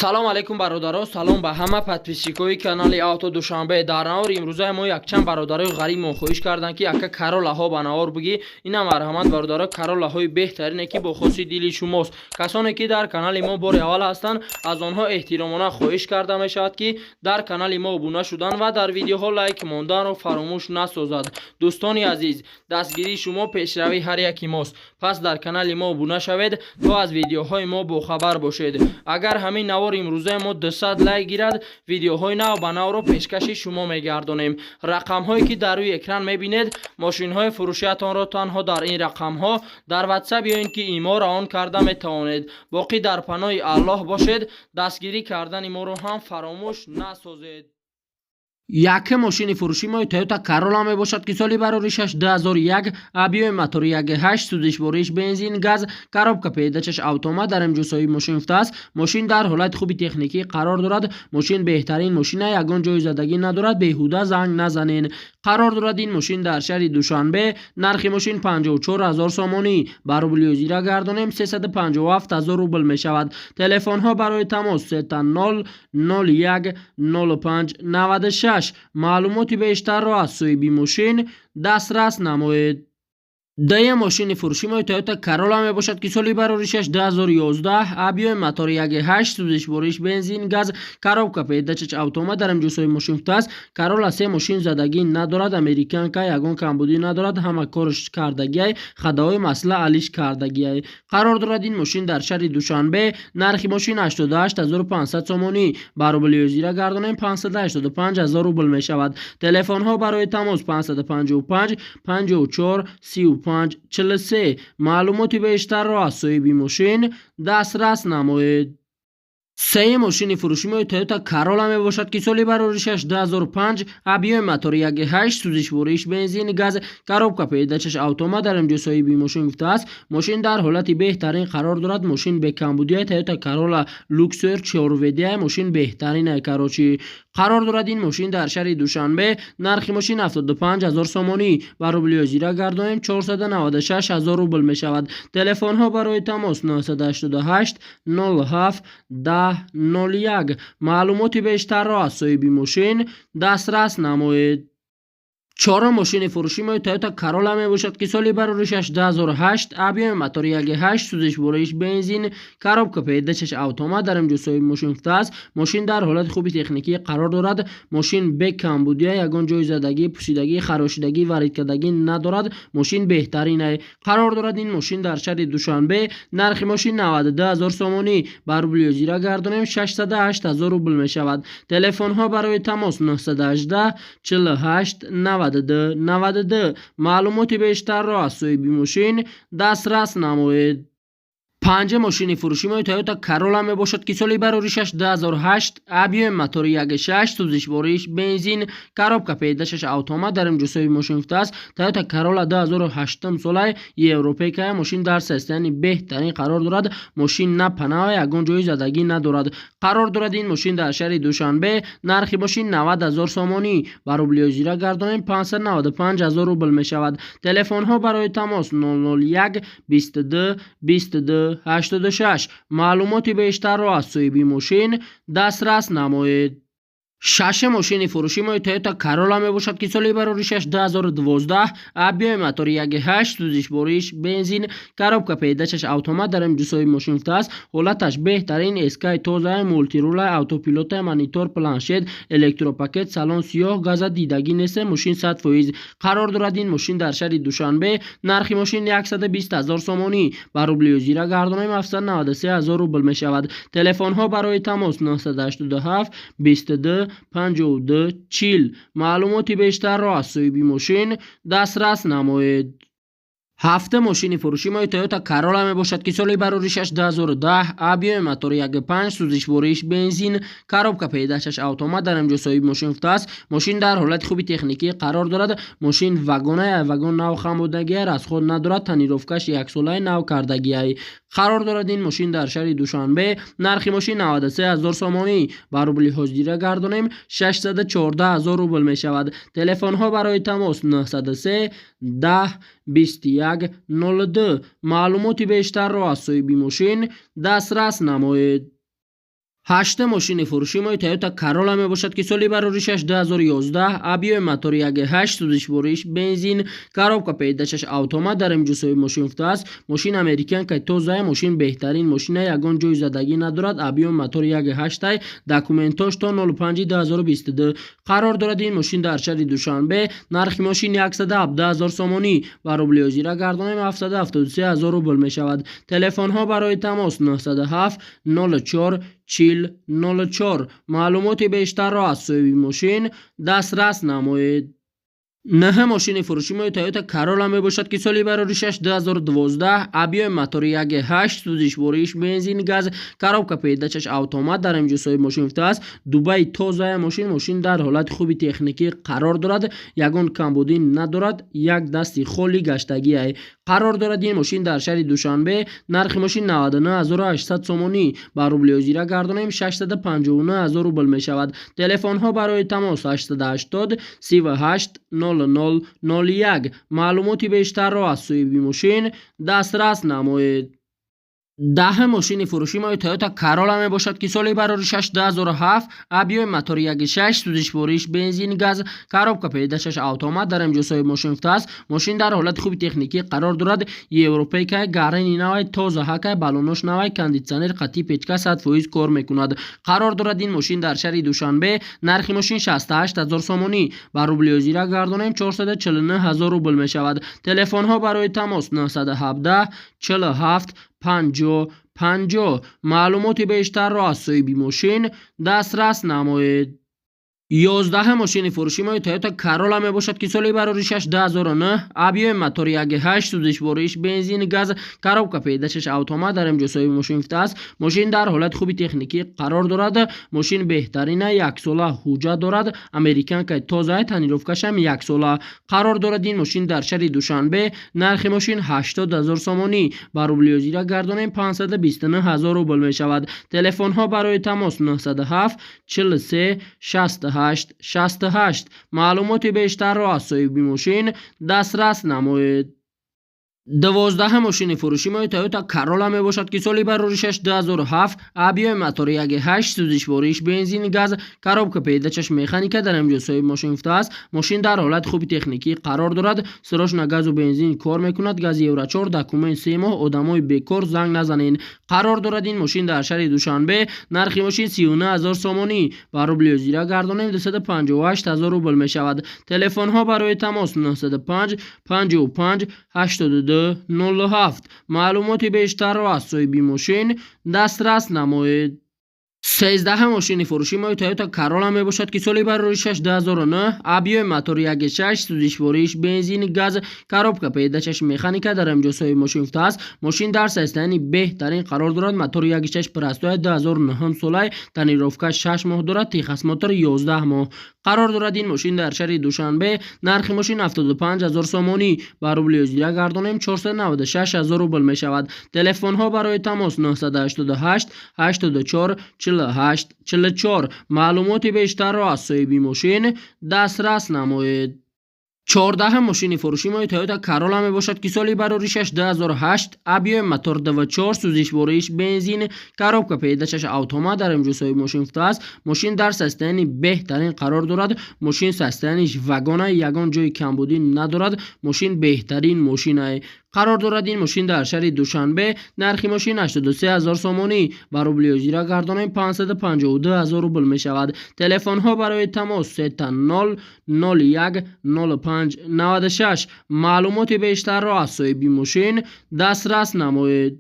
Салом алейкум, бародаро, салом ба ҳама подписчикои канали Авто Душанбе. Дар навори имрӯзаи мо якчанд бародарои ғарибмон хоҳиш карданд, ки ака, Каролаҳо ба навор бигӣ. Ина, марҳамат, бародаро, Каролаҳои беҳтарине, ки бо хоси дили шумост. Касоне ки дар канали мо бори аввал ҳастанд, аз онҳо эҳтиромона хоҳиш карда мешавад, ки дар канали мо обуна шудан ва дар видеоҳо лайк монданро фаромӯш насозад. Дӯстони азиз, дастгирии шумо пешравии ҳар яки мост, пас дар канали мо обуна шавед, то аз видеоҳои мо бохабар бошед. Агар ҳамин навори имрӯзаи мо 200 лайк гирад, видеоҳои нав ба навро пешкаши шумо мегардонем. Рақамҳое ки дар рӯи экран мебинед, мошинҳои фурӯшиятонро танҳо дар ин рақамҳо дар Ватсап ё ин ки Имо равон карда метавонед. Боқӣ дар паноҳи Аллоҳ бошед, дастгирӣ кардани моро ҳам фаромӯш насозед. Якум мошини фурӯши мои Toyota Corolla мебошад, ки соли бароришаш 2001, объёми мотори 1.8, сӯзишвориш бензин, газ, коробка передачаш автомат. Дар инҷо соҳиби мошин гуфтааст, мошин дар ҳолати хуби техникӣ қарор дорад. Мошин беҳтарин мошина, ягон ҷои задагӣ надорад, беҳуда занг назанен. Қарор дорад ин мошин дар шаҳри Душанбе. Нархи мошин 54 ҳазор сомонӣ, ба рубли ҳозира гардонем, 357 ҳазор рубл мешавад. Телефонҳо барои тамос 000 01 05 96. Маълумоти бештарро аз соҳиби мошин дастрас намоед. Дуюм мошини фурӯши мои Toyota Corolla мебошад, ки соли бароришаш 2011, объёми мотори 1.8, сӯзишвориш бензин, газ, коробка передачаш автомат. Дар инҷо соҳиби мошин гуфтааст, Corolla се мошин задагӣ надорад, американка, ягон камбудӣ надорад, ҳама корш кардагиай, ходовой масла алиш кардагиай. Қарор дорад ин мошин дар шаҳри Душанбе. Нархи мошин 88 500 сомонӣ, ба рубли ҳозира гардонем, 585 ҳазор рубл мешавад. Телефонҳо барои тамос 555 54 35 43. Маълумоти бештарро аз соҳиби мошин дастрас намоед. Сеюм мошини фурӯшимои Toyota Corolla мебошад, ки соли бароришаш 2005, объёми мотори 1.8, сӯзишвориш бензин, газ, коробка передачаш автомат. Дар инҷо соҳиби мошин гуфтааст, мошин дар ҳолати беҳтарин қарор дорад, мошин бекамбудия, Toyota Corolla Luxor 4WD, мошин беҳтарин. Короче, қарор дорад ин мошин дар шаҳри Душанбе. Нархи мошин 75 ҳазор сомонӣ, ба рубли ҳозира гардонем, 496 ҳазор рубл мешавад. Телефонҳо барои тамос 988 07 10 01. Маълумоти бештарро аз соҳиби мошин дастрас намоед. Чорум мошини фурӯшимои Toyota Corolla мебошад, ки соли бароришаш 2008, объёми мотори 1.8, сӯзишвориш бензин, коробка передачаш автомат. Дар инҷо соҳиби мошин гуфтааст, мошин дар ҳолати хуби техникӣ қарор дорад, мошин бекамбудия, ягон ҷои задагӣ, пусидагӣ, харошидагӣ, варидкардагӣ надорад, мошин беҳтарин. Қарор дорад ин мошин дар шаҳри Душанбе. Нархи мошин 92 ҳазор сомонӣ, ба рубли ҳозира гардонем, 608 ҳазор рубл мешавад. Телефонҳо барои тамос 918 48 92 92. Маълумоти бештарро аз соҳиби мошин дастрас намоед. Панҷум мошини фурӯшимои Toyota Corolla мебошад, ки соли бароришаш 2008, объёми мотори 1.6, сӯзишвориш бензин, коробка передачаш автомат. Дар инҷо соҳиби мошин гуфтааст, Toyota Corolla 2008 солаи, европейкая, мошин дар состоянии беҳтарин қарор дорад, мошин на панава, ягон ҷои задагӣ надорад. Қарор дорад ин мошин дар шаҳри Душанбе. Нархи мошин 90 ҳазор сомонӣ, ба рубли ҳозира гардонем, 595 ҳазор рубл мешавад. Телефонҳо барои тамос 001 22 22 86. Маълумоти бештарро аз соҳиби мошин дастрас намоед. Шашум мошини фурӯшимои Toyota Corolla мебошад, ки соли бароришаш 2012, объёми мотори 1.8, сӯзишвориш бензин, коробка передачаш автомат. Дар инҷо соҳиби мошин гуфтааст, ҳолаташ беҳтарин, СК тоза, мультируля, автопилота, монитор, планшет, электропакет, салон сиёҳ, газа дидагӣ нест, мошин 100%. Қарор дорад ин мошин дар шаҳри Душанбе. Нархи мошин 120 ҳазор сомонӣ, ба рубли ҳозира гардонем, 793 ҳазор рубл мешавад. Телефонҳо барои тамос 987 22 52 40. Маълумоти бештарро аз соҳиби мошин дастрас намоед. Ҳафтум мошини фурӯшимои Toyota Corolla мебошад, ки соли бароришаш 2010, объёми мотори 1.5, сӯзишвориш бензин, коробка передачаш автомат. Дар инҷо соҳиби мошин гуфтааст, мошин дар ҳолати хуби техникӣ қарор дорад, мошин вагона, вагон нав хамудагия, расход надорад, тонировкаш яксолаи, нав кардагиай. Қарор дорад ин мошин дар шаҳри Душанбе. Нархи мошин 93 ҳазор сомонӣ, ба рубли ҳозира гардонем, 614 ҳазор рубл мешавад. Телефонҳо барои тамос 903 10 21 02. Маълумоти бештарро аз соҳиби мошин дастрас намоед. Ҳашта мошини фурӯши мои Тойота Карола мебошад, ки соли бароришаш 2011, объёми мотори 1.8, сӯзишвориш бензин, коробка передачаш автомат, дар инҷо соҳиби мошин гуфтааст. Мошин американкаи тозая, мошин беҳтарин мошина, ягон ҷои задагӣ надорад. Объёми мотори 1.8, документош то 05 2022. Қарор дорад ин мошин дар шаҳри Душанбе. Нархи мошин 117 000 сомонӣ, ба рубли ҳозира гардонем, 773 000 рубл мешавад. Телефонҳо барои тамос 907 04 40 04. Маълумоти бештарро аз соҳиби мошин дастрас намоед. Наҳа мошини фурӯши мои Тойота Карола мебошад, ки соли бароришаш 2012, объёми мотори 1.8, сӯзишвориш бензин, газ, коробка передачаш автомат, дар инҷо соҳиби мошин гуфтааст. Дубаи тозая мошин, мошин дар ҳолати хуби техникӣ қарор дорад, ягон камбудӣ надорад, як дасти холи гаштагиай. Қарор дорад ин мошин дар шаҳри Душанбе. Нархи мошин 99 800 сомонӣ, ба рубли ҳозира гардонем, 659 000 рубл мешавад. Телефонҳо барои тамос 880 38 00 01. Маълумоти бештарро аз соҳиби мошин дастрас намоед. Даҳа мошини фурӯши мои Тойота Карола мебошад, ки соли бароришаш 2007, объёми мотори 1.6, сӯзишвориш бензин, газ, коробка передачаш автомат, дар инҷо соҳиби мошин гуфтааст. Мошин дар ҳолати хуби техникӣ қарор дорад, европейкай, гарени навай, тозаҳакай, балонош навай, кондитсионер қатъи печка 100% кор мекунад. Қарор дорад ин мошин дар шаҳри Душанбе. Нархи мошин 68 000 сомонӣ, ба рубли ҳозира гардонем, 449 000 рубл мешавад. Телефонҳо барои тамос 917 47 50 50. Маълумоти бештарро аз соҳиби мошин дастрас намоед. 11 мошини фурӯши мои Тойота Карола мебошад, ки соли бароришаш 2009, объёми мотори 1.8, сӯзишвориш бензин, газ, коробка передачаш автомат, дар инҷо соҳиби мошин гуфтааст. Мошин дар ҳолати хуби техникӣ қарор дорад, мошин беҳтарина, яксола ҳуҷҷат дорад, американкаи тозаи, тонировкашам яксола. Қарор дорад ин мошин дар шаҳри Душанбе. Нархи мошин 80 000 сомонӣ, ба рубли ҳозира гардонем, 529 000 рубл мешавад. Телефонҳо барои тамос 907 43 68 68. Маълумоти бештарро аз соҳиби мошин дастрас намоед. 12 мошини фурӯши мои Тойота Карола мебошад, ки соли бароришаш 2007, объёми мотори 1.8, сӯзишвориш бензин, газ, коробка передачаш механика, дар инҷо соҳиби мошин гуфтааст. Мошин дар ҳолати хуби техникӣ қарор дорад, срочно газу бензин кор мекунад, гази евро 4, документ 3 моҳ, одамои бекор занг назанед. Қарор дорад ин мошин дар шаҳри Душанбе. Нархи мошин 39 000 сомонӣ, ба рубли ҳозира гардонем, 258 000 рубл мешавад. Телефонҳо барои тамос 905 55 82 07. Маълумоти бештарро аз соҳиби мошин дастрас намоед. 13 мошини фурӯши мои Тойота Карола мебошад, ки соли бароришаш 2009, объёми мотори 1.6, сӯзишвориш бензин, газ, коробка передачаш механика, дар инҷо соҳиби мошин гуфтааст. Мошин дар состоянии беҳтарин қарор дорад, мотори 1.6 простой, 2009 солай, тонировка 6 моҳ дорад, техосмотр 11 моҳ. Қарор дорад ин мошин дар шаҳри Душанбе. Нархи мошин 75 000 сомонӣ, ба рубли ҳозира гардонем, 496 000 рубл мешавад. Телефонҳо барои тамос 988 84 48 44. Маълумоти бештарро аз соҳиби мошин дастрас намоед. 14 мошини фурӯши мои Тойота Карола мебошад, ки соли бароришаш 2008, объёми мотор 2.4, сӯзишвориш бензин, коробка передачаш автомат, дар инҷо соҳиби мошин гуфтааст. Мошин дар состоянии беҳтарин қарор дорад, мошин состояниш вагона, ягон ҷои камбудӣ надорад, мошин беҳтарин мошинае. Қарор дорад ин мошин дар шаҳри Душанбе. Нархи мошин 83 000 сомонӣ, ба рубли ҳозира гардонем, 552 000 рубл мешавад. Телефонҳо барои тамос 000 01 05 96. Маълумоти бештарро аз соҳиби мошин дастрас намоед.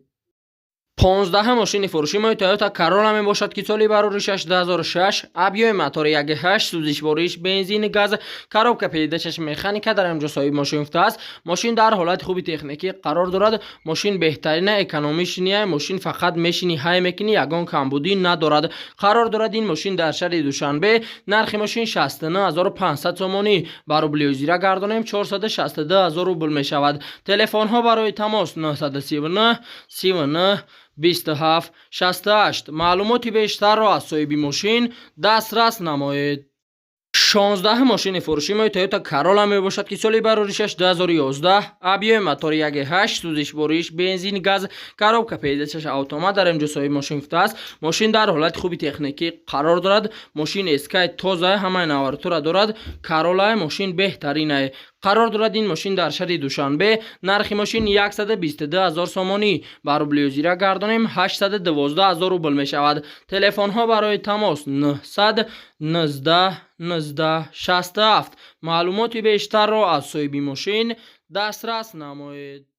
15 мошини фурӯши мои Тойота Карола мебошад, ки соли бароришаш 2006, объёми мотори 1.8, сӯзишвориш бензин, газ, коробка передачаш механика, дар инҷо соҳиби мошин гуфтааст. Мошин дар ҳолати хуби техникӣ қарор дорад, мошин беҳтарина, экономичния мошин, фақат мешини ҳай мекунӣ, ягон камбудӣ надорад. Қарор дорад ин мошин дар шаҳри Душанбе. Нархи мошин 69 500 сомонӣ, ба рубли ҳозира гардонем, 462 000 рубл мешавад. Телефонҳо барои тамос 939 39 27 68. Маълумоти бештарро аз соҳиби мошин дастрас намоед. 16 мошини фурӯши мои Toyota Corolla мебошад, ки соли бароришаш 2011, объёми мотори 1,8, сӯзишвориш бензин, газ, коробка передачаш автомат. Дар инҷо соҳиби мошин гуфтааст, мошин дар ҳолати хуби техникӣ қарор дорад. Мошин эскай тоза, ҳамаи наворатура дорад. Corolla мошин беҳтаринае. Қарор дорад ин мошин дар шаҳри Душанбе. Нархи мошин 122 ҳазор сомонӣ, ба рубли ҳозира гардонем, 812 ҳазор рубл мешавад. Телефонҳо барои тамос 900 19 19 67. Маълумоти бештарро аз соҳиби мошин дастрас намоед.